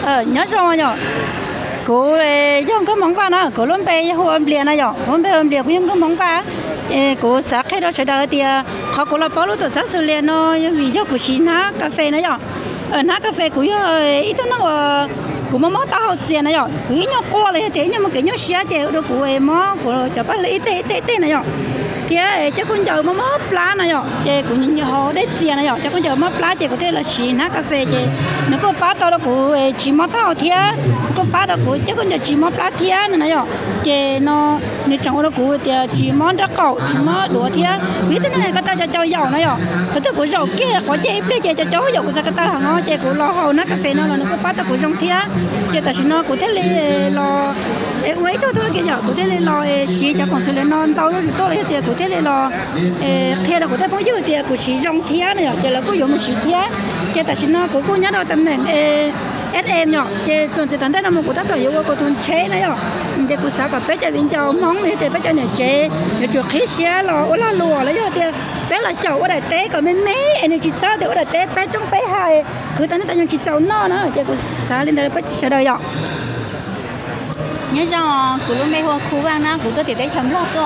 Nyob zoo yom, kuv yog nkauj Hmoob Vaj na, kuv lub npe yog hu ua Nplias na yom, kuv lub npe hu ua Nplias, kuv yog nkauj Hmoob Vaj. Ces kuv xav qhia rau sawv daws tias qhov kuv los paub lub tuam txhab Xus Lias no yog vim yog kuv siv hnab kas fes na yom. Hnab kas fes kuv yog ib tug neeg uas kuv mob mob taub hau txias na yom, kuv ib nyuag quaj los yog tias ib nyuag muaj kev nyuaj siab ces ua rau kuv mob kuv cov paj hlwb ib teg ib teg ib teg na yom, thiab cov khaub ncaws mob mob plab na yom, ces kuv haus dej txias na yom, cov khaub ncaws mob plab ces kuv thiaj los siv hnab kas fes ces nws kuj pab tau rau kuv tsis mob taub hau thiab, kuj pab rau kuv cov khaub ncaws tsis mob plab thiab no na yom. Ces no nws tseem ua rau kuv tias tsis mob nraub qaum tsis mob duav thiab. Kuv ib tug neeg ko taw cau cau yaum na yom, thaum twg kuv zaum kiag quav ciaj ib pliag ces cau cau yaum kuv txhais ko taw heev os, ces kuv los haus hnab kas fes no los nws kuj pab tau kuv zoo thiab. Ces tam sim no kuv thiaj li los ua ib tug thub kiv yom, kuv thiaj li los siv cov khoom Xus Lias no ntau zuj zus tuaj los yog tias kuv thiaj li los qhia rau kuv tej phooj ywg tias kuv siv zoo thiab na yom, ces lawv kuj yuav mus siv thiab. Ces tam sim no kuv kuj nyob rau tam meem S M yom, ces txuas ntxiv tom ntej no mus kuv tab tom yuav ua kuv tus tsheb na yom. Ces kuv xav kom peb cov viv ncaus Hmoob los yog tias peb cov niam tsev yuav tsum qhib siab los ua lag luam los yog tias peb los xyaum ua daim teb kom me me es nws tsis txhob tias ua daim teb peb roob peb hav khwv tau neej tau nyoog tsis txaus noj na, ces kuv xav li ntawd rau peb sawv daws yom. Nyob zoo, kuv lub npe hu ua Khu Vaj na, kuv tuaj tim teb chaws Nplog tuaj.